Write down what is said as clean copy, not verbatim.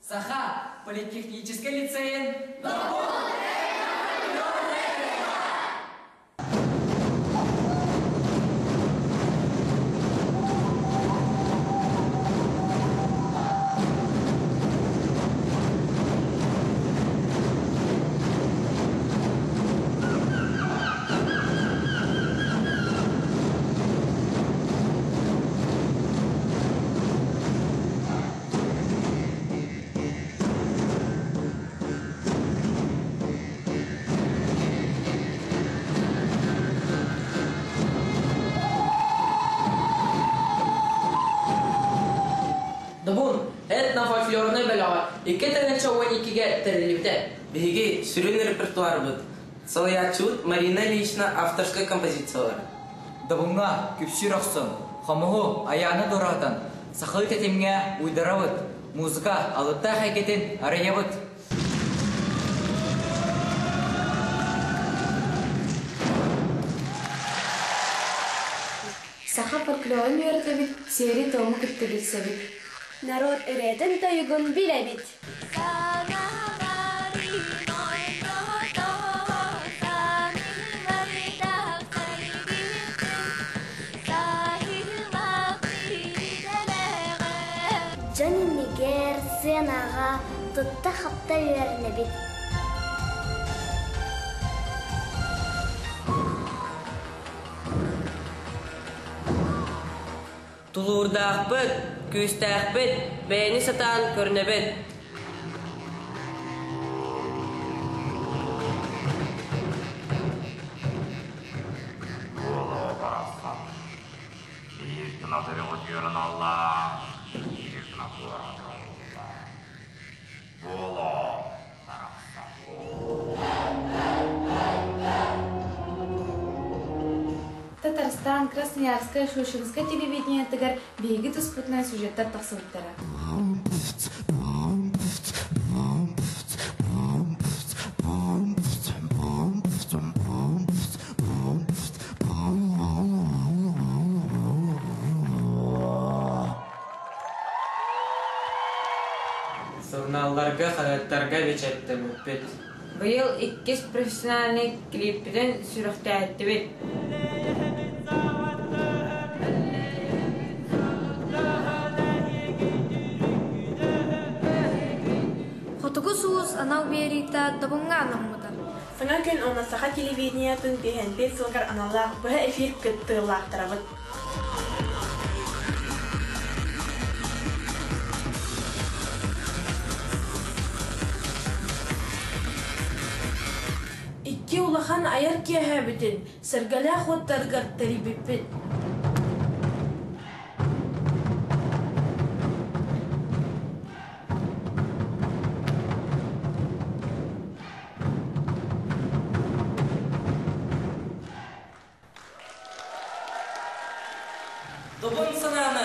Саха политехническай лицейин Добун этнофольклорнай бөлөҕө 2012-гэ тэриллибитэ. Биһиги сүрүн репертуарбыт салайааччыбыт Марина Ильична авторскай композициялара. Добуҥҥа күпсүүр охсон, хомуһу айааны туоратан, сахалыы тэтимҥэ уйдарабыт, музыка алыптаах эйгэтин арыйабыт. Саха фольклорун үөрэтэбит, сиэри-туому кытта билсэбит. Народ ырыатын-тойугун билэбит. Дьон иннигэр сыанаҕа тутта-хапта үөрэнэбит. Тулуурдаахпыт, күүстээхпит, бэйэни сатаан көрүнэбит. Татарстан, Красноярскай, Шушинскай телевидениетыгар биһиги туспутунан сюжеттар тахсыбыттара. Сурунаалларга, хаһыаттарга бэчээттэммиппит. Быйыл иккис профессиональнай клиппитин сүрэхтээттибит. Хотугу сулус анал биэриитэ Добуҥҥа анаммыта. Саҥа күн уонна саха телевидениетын биһиэнпиэт сылыгар аналлаах быһа эфир кыттыылаахтарабыт. Икки улахан айар киэһэбитин сэргэлээх уоттарыгар тэрийбиппит. Добун санаанан!